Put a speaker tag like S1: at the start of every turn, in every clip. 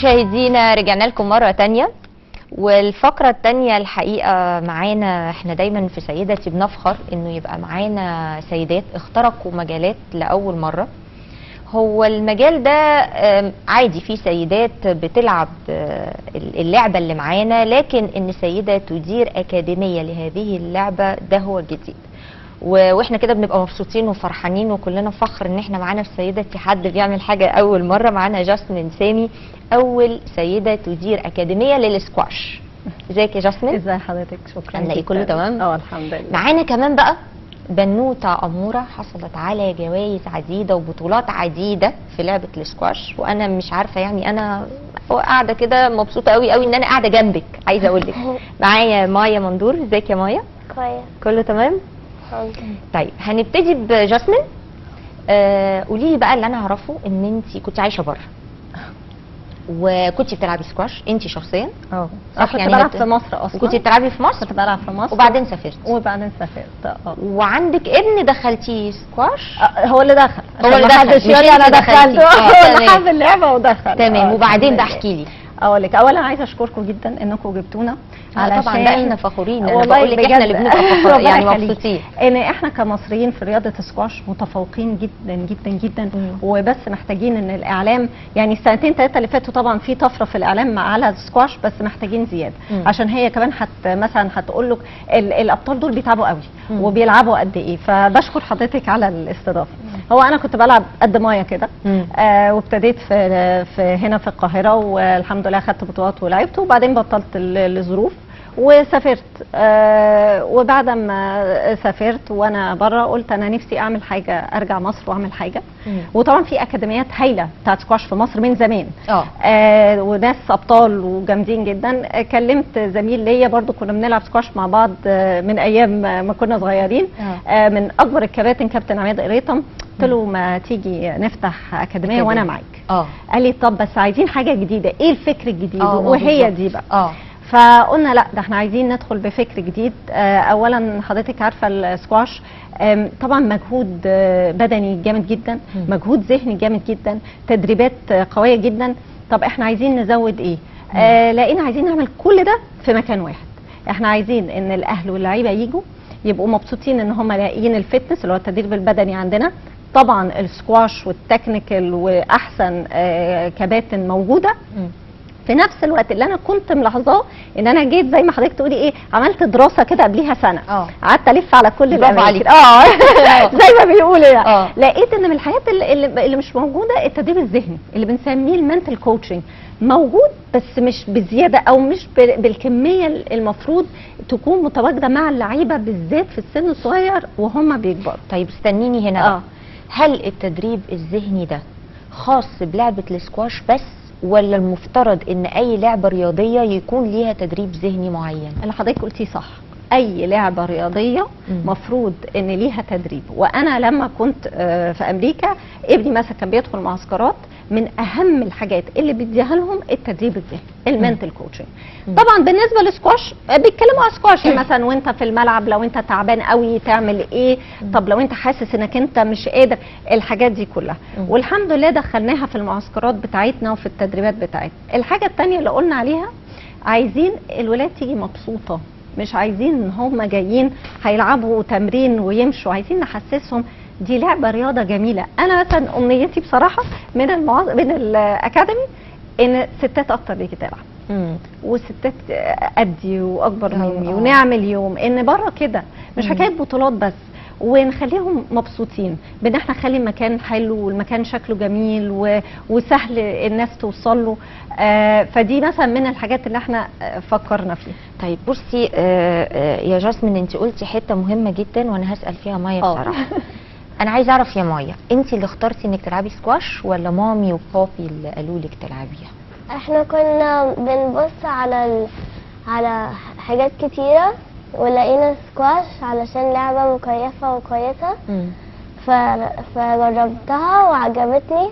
S1: مشاهدينا، رجعنا لكم مرة تانية، والفقرة التانية الحقيقة معانا، احنا دايما في سيدتي بنفخر انه يبقى معانا سيدات اخترقوا مجالات لأول مرة. هو المجال ده عادي فيه سيدات بتلعب اللعبة اللي معانا، لكن ان سيدة تدير أكاديمية لهذه اللعبة ده هو الجديد. واحنا كده بنبقى مبسوطين وفرحانين وكلنا فخر ان احنا معانا في سيدتي حد بيعمل حاجة اول مرة. معانا جاسمين سامي، اول سيده تدير اكاديمية للسكواش. ازيك يا جاسمين؟
S2: ازي حضرتك؟ شكرا.
S1: عامله ايه؟ كله
S2: جداً.
S1: تمام؟
S2: اه الحمد لله.
S1: معانا كمان بقى بنوته اموره حصلت على جوائز عديدة وبطولات عديدة في لعبه السكواش، وانا مش عارفه يعني انا قاعدة كده مبسوطة قوي قوي ان انا قاعدة جنبك. عايزه اقول لك معايا مايا مندور. ازيك يا مايا؟
S3: كويس.
S1: كله تمام؟
S3: الحمد لله.
S1: طيب هنبتدي بجاسمين. قولي لي بقى، اللي انا اعرفه ان انت كنت عايشه بره وكنت بتلعبي سكواش انت شخصيا.
S2: اه
S1: صح،
S2: كنت
S1: يعني
S2: بلعب في مصر اصلا.
S1: وكنت بتلعبي في مصر؟
S2: كنت بلعب في مصر
S1: وبعدين سافرت.
S2: وبعدين سافرت. اه
S1: وعندك ابن دخلتيه سكواش؟
S2: هو اللي دخل.
S1: هو اللي
S2: عشان ما
S1: دخل،
S2: حدش
S1: مش
S2: يقول لي
S1: انت
S2: انا
S1: دخلتي.
S2: دخلته. هو اللي
S1: تمام.
S2: حب اللعبة ودخل.
S1: تمام. وبعدين بقى
S2: الحمد لله.
S1: احكي لي.
S2: اقول لك، اولا عايزه اشكركم جدا انكم جبتونا.
S1: طبعا ده احنا فخورين، انا
S2: والله
S1: بقول لك احنا اللي
S2: بجد.
S1: بنبقى فخور
S2: ربنا
S1: يعني
S2: يخليك.
S1: مبسوطين.
S2: ان احنا كمصريين في رياضة السكواش متفوقين جدا جدا جدا. وبس محتاجين ان الاعلام، يعني السنتين ثلاثة اللي فاتوا طبعا في طفرة في الاعلام على السكواش، بس محتاجين زيادة. عشان هي كمان مثلا هتقول لك الابطال دول بيتعبوا قوي وبيلعبوا قد ايه. فبشكر حضرتك على الاستضافة. هو انا كنت بلعب قد مايه كده. وابتديت في هنا في القاهرة، والحمد لله خدت بطولات ولعبت، وبعدين بطلت لظروف وسافرت. وبعد ما سافرت وانا بره قلت انا نفسي اعمل حاجة، ارجع مصر واعمل حاجة. وطبعا في اكاديميات هايلة بتاعت سكواش في مصر من زمان. وناس ابطال وجامدين جدا. كلمت زميل ليا برضو كنا بنلعب سكواش مع بعض من ايام ما كنا صغيرين. من اكبر الكباتن كابتن عماد قريطم. قلت له ما تيجي نفتح اكاديمية وانا معاك. قال لي طب بس عايزين حاجة جديدة، ايه الفكر الجديد؟ وهي دي بقى. فقلنا لا ده احنا عايزين ندخل بفكر جديد. اولا حضرتك عارفه السكواش طبعا مجهود بدني جامد جدا، مجهود ذهني جامد جدا، تدريبات قوية جدا. طب احنا عايزين نزود ايه؟ لقينا عايزين نعمل كل ده في مكان واحد. احنا عايزين ان الاهل واللعيبة يجوا يبقوا مبسوطين ان هم لاقيين ال fitness اللي هو التدريب البدني عندنا، طبعا السكواش وال technical واحسن كباتن موجودة. في نفس الوقت اللي انا كنت ملاحظاه ان انا جيت زي ما حضرتك تقولي ايه، عملت دراسة كده قبليها سنة. قعدت الف على كل
S1: برافو
S2: الاماكن.
S1: عليكي.
S2: زي ما بيقولوا يعني. لقيت ان من الحاجات اللي مش موجودة التدريب الذهني اللي بنسميه ال mental coaching، موجود بس مش بزيادة او مش بالكمية المفروض تكون متواجدة مع اللعيبة بالذات في السن الصغير وهم بيكبروا.
S1: طيب استنيني هنا بقى. هل التدريب الذهني ده خاص بلعبه السكواش بس، ولا المفترض ان اي لعبه رياضية يكون ليها تدريب ذهني معين؟
S2: اللي حضرتك قلتيه صح، اي لعبه رياضية مفروض ان ليها تدريب. وانا لما كنت في امريكا ابني مثلا كان بيدخل معسكرات، من اهم الحاجات اللي بيديها لهم التدريب الذهني ال mental coaching. طبعا بالنسبة للسكواش بيتكلموا على السكواش مثلا، وانت في الملعب لو انت تعبان قوي تعمل ايه، طب لو انت حاسس انك انت مش قادر، الحاجات دي كلها. والحمد لله دخلناها في المعسكرات بتاعتنا وفي التدريبات بتاعتنا. الحاجة الثانية اللي قلنا عليها، عايزين الولاد تيجي مبسوطة، مش عايزين ان هم جايين هيلعبوا تمرين ويمشوا، عايزين نحسسهم دي لعبه رياضة جميلة. انا مثلا امنيتي بصراحة من ال academy ان ستات اكتر تيجي تلعب، وستات قدي واكبر مني، ونعمل يوم ان بره كده، مش حكاية بطولات بس، ونخليهم مبسوطين بان احنا نخلي المكان حلو والمكان شكله جميل وسهل الناس توصل له. فدي مثلا من الحاجات اللي احنا فكرنا فيها.
S1: طيب بصي يا جاسمين، انت قلتي حتة مهمة جدا وانا هسال فيها مايا بصراحة. انا عايزه اعرف يا مايا، انت اللي اخترتي انك تلعبي سكواش ولا مامي وبابي اللي قالوا لك تلعبيها؟
S3: احنا كنا بنبص على حاجات كتيرة ولقينا سكواش علشان لعبة مكيفة وكويسة. فجربتها وعجبتني.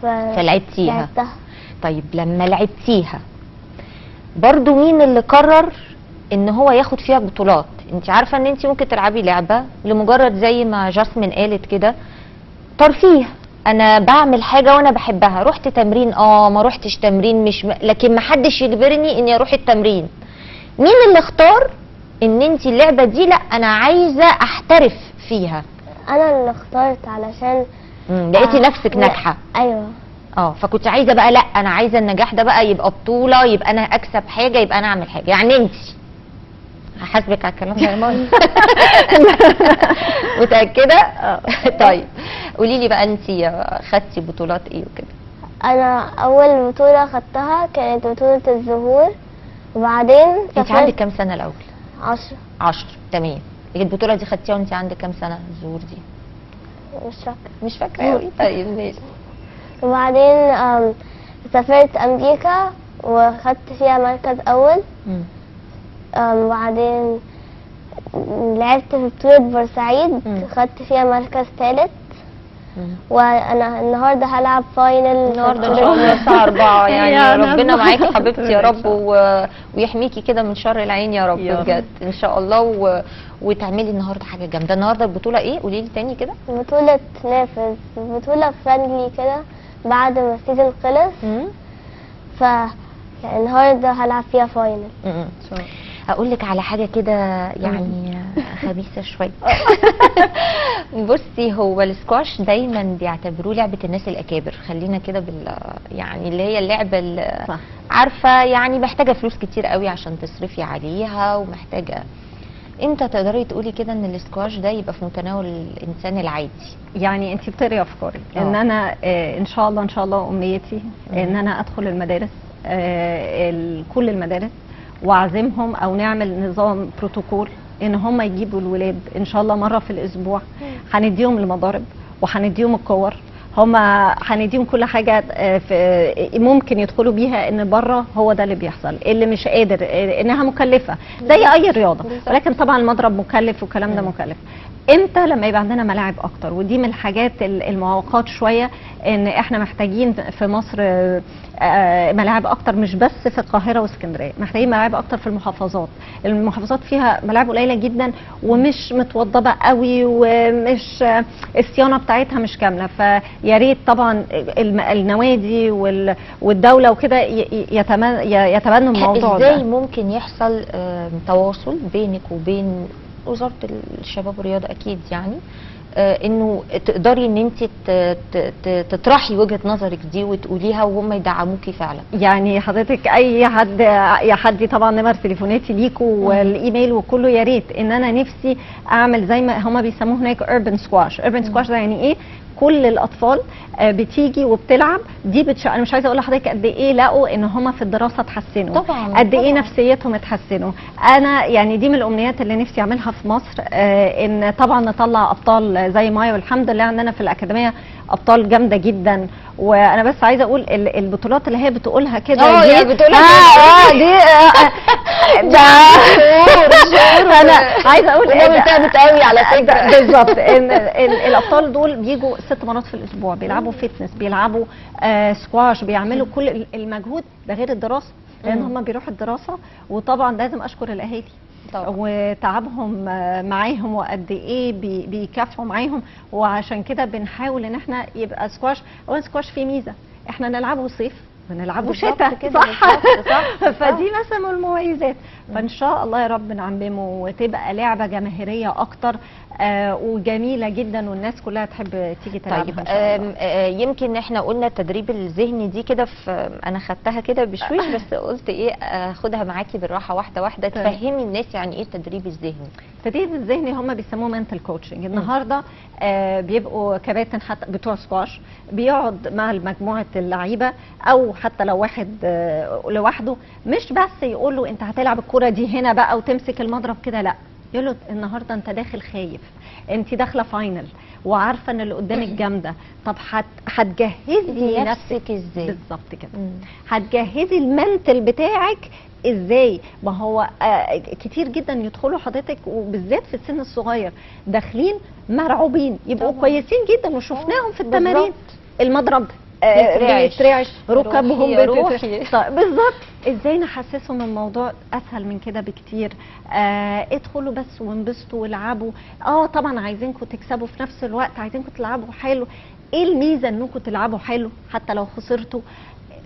S1: فلعبتيها.
S3: لعبتها.
S1: طيب لما لعبتيها برضو مين اللي قرر ان هو ياخد فيها بطولات؟ انت عارفه ان انت ممكن تلعبي لعبه لمجرد زي ما جاسمين قالت كده ترفيه، انا بعمل حاجة وانا بحبها، رحت تمرين ما رحتش تمرين مش لكن ما حدش يجبرني اني اروح التمرين. مين اللي اختار ان انت اللعبة دي لا انا عايزه احترف فيها؟
S3: انا اللي اخترت علشان
S1: لقيتي نفسك ناجحة.
S3: ايوه.
S1: فكنت عايزه بقى لا انا عايزه النجاح ده بقى يبقى بطوله، يبقى انا اكسب حاجة، يبقى انا اعمل حاجة. يعني انت هحاسبك على الكلام ده يا ماما. متاكدة؟ طيب قولي لي بقى انت خدتي بطولات ايه وكده؟
S3: انا اول بطوله خدتها كانت بطوله الزهور، وبعدين
S1: انت عندك كام سنة الاول؟
S3: 10.
S1: 10 تمام. البطولة دي خدتيها وانت عندك كام سنة الزهور دي؟
S3: مش فاكره.
S1: مش فاكره قوي. طيب ماشي.
S3: وبعدين سافرت امريكا وخدت فيها مركز اول. وبعدين لعبت في بطولة بورسعيد خدت فيها مركز ثالث. وانا النهارده هلعب final
S1: النهارده ان شاء الله الساعة 4. يعني ربنا معاكي حبيبتي يا رب ويحميكي كده من شر العين يا رب بجد ان شاء الله، وتعملي النهارده حاجة جامدة. النهارده البطولة ايه؟ قولي لي تاني كده.
S3: بطوله نافذ، بطوله friendly كده بعد ما ال season خلص، ف النهارده هلعب فيها final.
S1: اقول لك على حاجة كده يعني خبيثة شوية. بصي، هو السكواش دايما بيعتبروه لعبه الناس الاكابر، خلينا كده يعني اللي هي اللعبة اللي عارفه يعني محتاجه فلوس كتير قوي عشان تصرفي عليها، ومحتاجة. امتى تقدري تقولي كده ان السكواش ده يبقى في متناول الانسان العادي؟
S2: يعني انت بتقري افكاري. ان انا ان شاء الله ان شاء الله امنيتي ان انا ادخل المدارس، كل المدارس، واعزمهم او نعمل نظام بروتوكول ان هم يجيبوا الولاد ان شاء الله مرة في الاسبوع. هنديهم المضارب وهنديهم الكور، هم هنديهم كل حاجة ممكن يدخلوا بيها. ان بره هو ده اللي بيحصل، اللي مش قادر انها مكلفة زي اي رياضة، ولكن طبعا المضرب مكلف والكلام ده مكلف. امتى؟ لما يبقى عندنا ملاعب اكتر. ودي من الحاجات المعوقات شوية، ان احنا محتاجين في مصر ملاعب اكتر، مش بس في القاهرة واسكندريه، محتاجين ملاعب اكتر في المحافظات. المحافظات فيها ملاعب قليله جدا ومش متوضبه قوي، ومش الصيانة بتاعتها مش كاملة. فيا ريت طبعا النوادي والدولة وكده يتبنوا الموضوع ده.
S1: ازاي ممكن يحصل تواصل بينك وبين وزارة الشباب والرياضة اكيد، يعني انه تقدري ان انت تطرحي وجهة نظرك دي وتقوليها وهم يدعموكي فعلا؟
S2: يعني حضرتك اي حد يا حد طبعا نمر تليفوناتي ليكوا والايميل وكله، يا ريت. ان انا نفسي اعمل زي ما هما بيسموه هناك urban squash. urban squash ده يعني ايه؟ كل الاطفال بتيجي وبتلعب. دي انا مش عايزه اقول لحضرتك قد ايه لقوا ان هم في الدراسة اتحسنوا،
S1: طبعا
S2: قد ايه نفسيتهم اتحسنوا. انا يعني دي من الامنيات اللي نفسي اعملها في مصر، ان طبعا نطلع ابطال زي مايا، والحمد لله عندنا في الاكاديمية ابطال جامدة جدا. وانا بس عايزه اقول البطولات اللي هي بتقولها كده
S1: دي بتقولها
S2: دي ده انا عايزه اقول
S1: ثابت قوي على فكرة.
S2: بالظبط، ان الابطال دول بيجوا 6 مرات في الاسبوع، بيلعبوا fitness، بيلعبوا سكواش، بيعملوا كل المجهود ده غير الدراسة، لان هم بيروحوا الدراسة. وطبعا لازم اشكر الاهالي طبعا وتعبهم معاهم وقد ايه بيكافحوا معاهم. وعشان كده بنحاول ان احنا يبقى سكواش. اولا سكواش فيه ميزة، احنا نلعبه صيف بنلعبه شتاء، صح؟ صح. فدي مثلا من المميزات. فان شاء الله يا رب نعممه وتبقى لعبه جماهيرية اكتر وجميلة جدا، والناس كلها تحب تيجي تلعبها.
S1: طيب يمكن احنا قلنا التدريب الذهني دي كده، انا خدتها كده بشويش بس قلت ايه اخدها معاكي بالراحة واحدة واحدة، تفهمي الناس يعني ايه التدريب الذهني.
S2: التدريب الذهني هم بيسموه mental coaching. النهارده بيبقوا كباتن حتى بتوع سكواش، بيقعد مع مجموعة اللعيبة او حتى لو واحد لوحده، مش بس يقول له انت هتلعب الكره دي هنا بقى وتمسك المضرب كده، لا، يقول له النهارده انت داخل خايف، انت داخله final وعارفه ان اللي قدامك جامدة، طب هتجهزي
S1: نفسك ازاي؟
S2: بالظبط كده، هتجهزي ال mental بتاعك ازاي؟ ما هو كتير جدا يدخلوا حضرتك وبالذات في السن الصغير داخلين مرعوبين، يبقوا كويسين جدا وشفناهم في التمارين، المضرب بيترعش، ركبهم بتترعش. بالظبط. ازاي نحسسهم الموضوع اسهل من كده بكتير؟ ادخلوا بس وانبسطوا والعبوا. طبعا عايزينكم تكسبوا، في نفس الوقت عايزينكم تلعبوا حلو. ايه الميزة انكم تلعبوا حلو حتى لو خسرتوا؟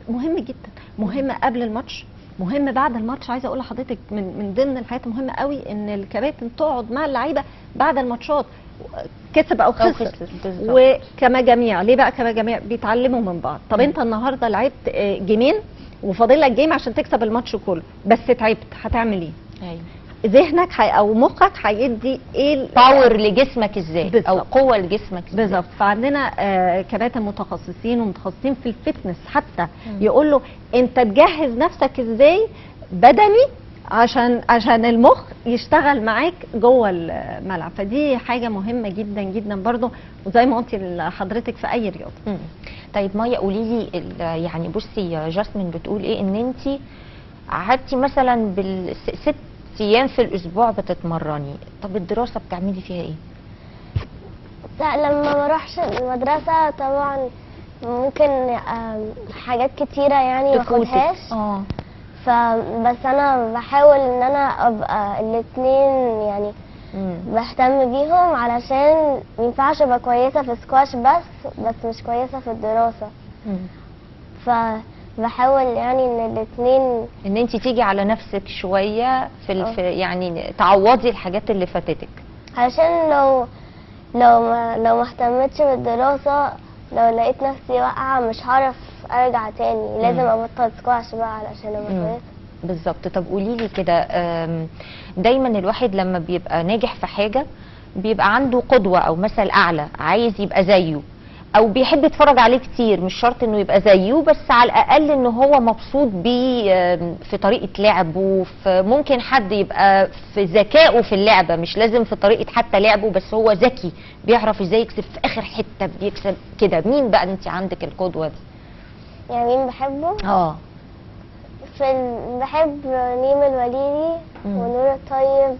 S2: مهم جدا، مهم قبل الماتش، مهم بعد الماتش. عايزه اقول لحضرتك من ضمن الحاجات المهمة قوي ان الكباتن تقعد مع اللعيبة بعد الماتشات، كسب او خسر، وكمجاميع. ليه بقى كمجاميع؟ بيتعلموا من بعض. طب انت النهارده لعبت جيمين وفاضل لك game عشان تكسب الماتش كله، بس تعبت، هتعمل ايه؟ ايوه، ذهنك او مخك هيدي ايه
S1: power لجسمك ازاي، او قوة لجسمك ازاي.
S2: بالظبط. فعندنا كباتن متخصصين ومتخصصين في ال fitness حتى، يقول له انت تجهز نفسك ازاي بدني عشان المخ يشتغل معاك جوه الملعب. فدي حاجة مهمة جدا جدا برضو، وزي ما قلتي لحضرتك في اي رياضة.
S1: طيب مايا قولي لي، يعني بصي يا جاسمين بتقول ايه، ان انت قعدتي مثلا بالست ايام في الاسبوع بتتمرني، طب الدراسة بتعملي فيها ايه؟
S3: لا لما بروحش المدرسة طبعا ممكن حاجات كتيرة يعني ما اخدهاش. فبس انا بحاول ان انا ابقى الاتنين يعني بهتم بيهم، علشان مينفعش ابقى كويسة في سكواش بس مش كويسة في الدراسة. فبحاول يعني ان الاتنين،
S1: ان انت تيجي على نفسك شوية في يعني تعوضي الحاجات اللي فاتتك،
S3: علشان لو لو ما اهتمتش بالدراسة، لو لقيت نفسي واقعه مش هعرف ارجع تاني، لازم ابطل سكواش بقى علشان ابقى كويسة.
S1: بالظبط. طب قولي لي كده، دايما الواحد لما بيبقى ناجح في حاجة بيبقى عنده قدوة او مثل اعلى عايز يبقى زيه، او بيحب يتفرج عليه كتير، مش شرط انه يبقى زيه بس على الاقل ان هو مبسوط بيه في طريقه لعبه، ممكن حد يبقى في ذكائه في اللعبة، مش لازم في طريقه حتى لعبه، بس هو ذكي بيعرف ازاي يكسب في اخر حتة بيكسب كده. مين بقى انت عندك القدوة دي؟
S3: يعني مين بحبه؟ بحب رنيم الوليدي ونور الطيب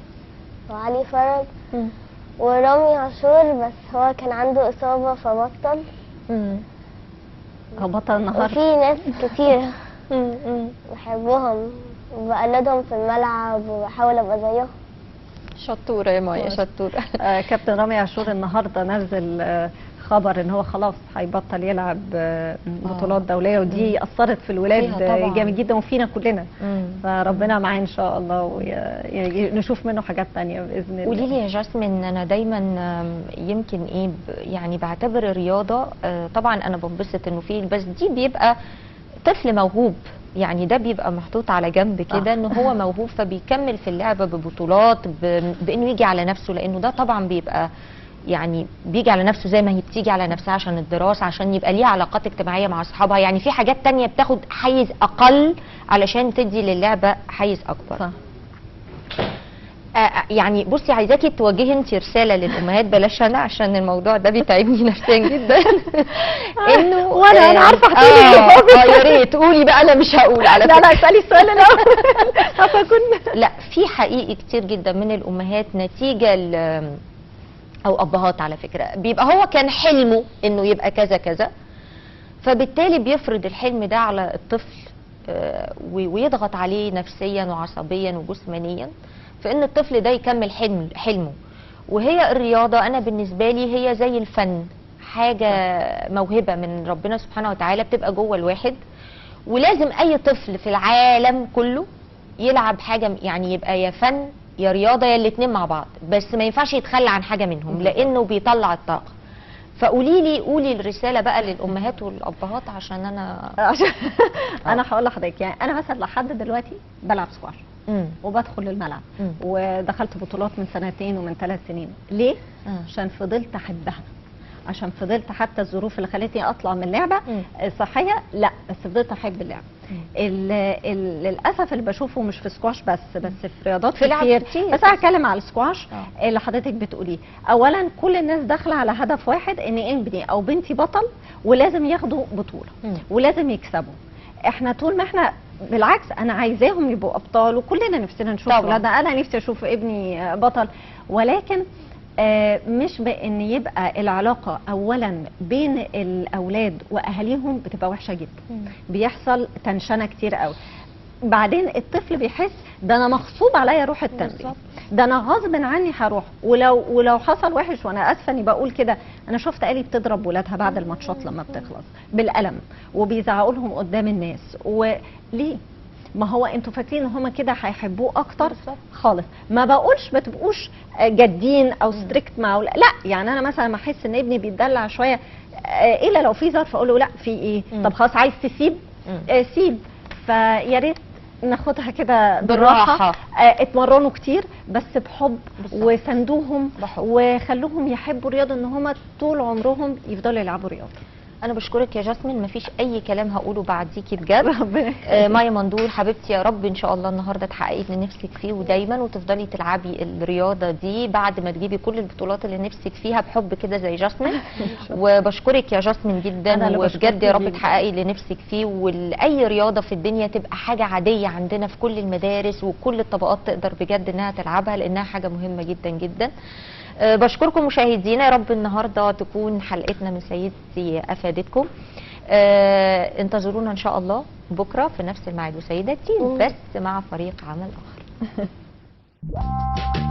S3: وعلي فرج ورامي عاشور، بس هو كان عنده إصابة فبطل.
S2: هو بطل النهارده.
S3: وفي ناس كتير بحبهم وبقلدهم في الملعب وبحاول أبقى زيهم.
S1: شطورة يا مايا، شطورة.
S2: كابتن رامي عاشور النهارده نزل خبر ان هو خلاص هيبطل يلعب بطولات دولية، ودي اثرت في الولاد جامد جدا وفينا كلنا. فربنا معاه ان شاء الله ونشوف منه حاجات تانية باذن الله.
S1: قولي لي يا جاسمين، انا دايما يمكن ايه يعني بعتبر الرياضة، طبعا انا بنبسط انه في، بس دي بيبقى طفل موهوب، يعني ده بيبقى محطوط على جنب كده ان هو موهوب فبيكمل في اللعبة ببطولات، بانه يجي على نفسه، لانه ده طبعا بيبقى يعني بيجي على نفسه زي ما هي بتيجي على نفسها عشان الدراسة، عشان يبقى ليها علاقات اجتماعية مع اصحابها، يعني في حاجات تانية بتاخد حيز اقل علشان تدي للعبة حيز اكبر.
S2: صح.
S1: يعني بصي عايزاكي توجهي انت رسالة للامهات، بلاش انا عشان الموضوع ده بيتعبني نفسيا جدا. انه
S2: وانا عارفه هتقولي ايه.
S1: يا ريت قولي بقى، انا مش هقول على فكرة.
S2: لا لا اسالي السؤال الاول.
S1: لا في حقيقي كتير جدا من الامهات نتيجة او ابهات على فكرة، بيبقى هو كان حلمه انه يبقى كذا كذا، فبالتالي بيفرض الحلم ده على الطفل ويضغط عليه نفسيا وعصبيا وجسمانيا، فان الطفل ده يكمل حلمه. وهي الرياضة انا بالنسبة لي هي زي الفن، حاجة موهبة من ربنا سبحانه وتعالى بتبقى جوه الواحد، ولازم اي طفل في العالم كله يلعب حاجة، يعني يبقى يا فن يا رياضة يا الاثنين مع بعض، بس ما ينفعش يتخلى عن حاجة منهم لانه بيطلع الطاقة. فقولي لي، قولي الرسالة بقى للامهات والابهات عشان انا
S2: انا هقول لحضرتك، يعني انا مثلا لحد دلوقتي بلعب سكواش وبدخل الملعب ودخلت بطولات من سنتين ومن 3 سنين. ليه؟ عشان فضلت احبها، عشان فضلت حتى الظروف اللي خلتني اطلع من اللعبة صحية، لا بس فضلت احب اللعبة. للاسف اللي بشوفه مش في سكواش بس في رياضات كتير، بس انا هتكلم على السكواش اللي حضرتك بتقوليه. اولا كل الناس داخله على هدف واحد، ان ابني او بنتي بطل ولازم ياخدوا بطوله ولازم يكسبوا. احنا طول ما احنا بالعكس انا عايزاهم يبقوا ابطال، وكلنا نفسنا نشوف ولادنا، انا نفسي اشوف ابني بطل، ولكن مش بان يبقى العلاقة اولا بين الاولاد واهاليهم بتبقى وحشة جدا، بيحصل تنشنه كتير قوي. بعدين الطفل بيحس ده انا مغصوب عليا اروح التمرين، ده انا غصب عني هروح، ولو حصل وحش، وانا اسفه اني بقول كده، انا شفت اهالي بتضرب ولادها بعد الماتشات لما بتخلص بالقلم وبيزعقوا لهم قدام الناس. وليه؟ ما هو انتوا فاكرين ان هما كده هيحبوه اكتر؟ خالص. ما بقولش ما تبقوش جادين او strict مع، لا، يعني انا مثلا ما احس ان ابني بيتدلع شوية، الا لو في ظرف اقول له لا في ايه، طب خلاص عايز تسيب سيب. فيا ريت ناخدها كده بالراحة. اتمرنوا كتير بس بحب، وسندوهم وخلوهم يحبوا الرياضة، ان هم طول عمرهم يفضلوا يلعبوا رياضة.
S1: انا بشكرك يا جاسمين، مفيش اي كلام هقوله بعديكي بجد. مايا مندور حبيبتي، يا رب ان شاء الله النهارده تحققي اللي نفسك فيه ودايما، وتفضلي تلعبي الرياضة دي بعد ما تجيبي كل البطولات اللي نفسك فيها بحب كده زي جاسمين. وبشكرك يا جاسمين جدا، وبجد يا رب تحققي اللي نفسك فيه، ولاي رياضة في الدنيا تبقى حاجة عادية عندنا في كل المدارس وكل الطبقات تقدر بجد انها تلعبها، لانها حاجة مهمة جدا جدا. بشكركم مشاهدينا، يا رب النهارده تكون حلقتنا من سيدتي افادتكم. انتظرونا ان شاء الله بكره في نفس الميعاد وسيدتي، بس مع فريق عمل اخر.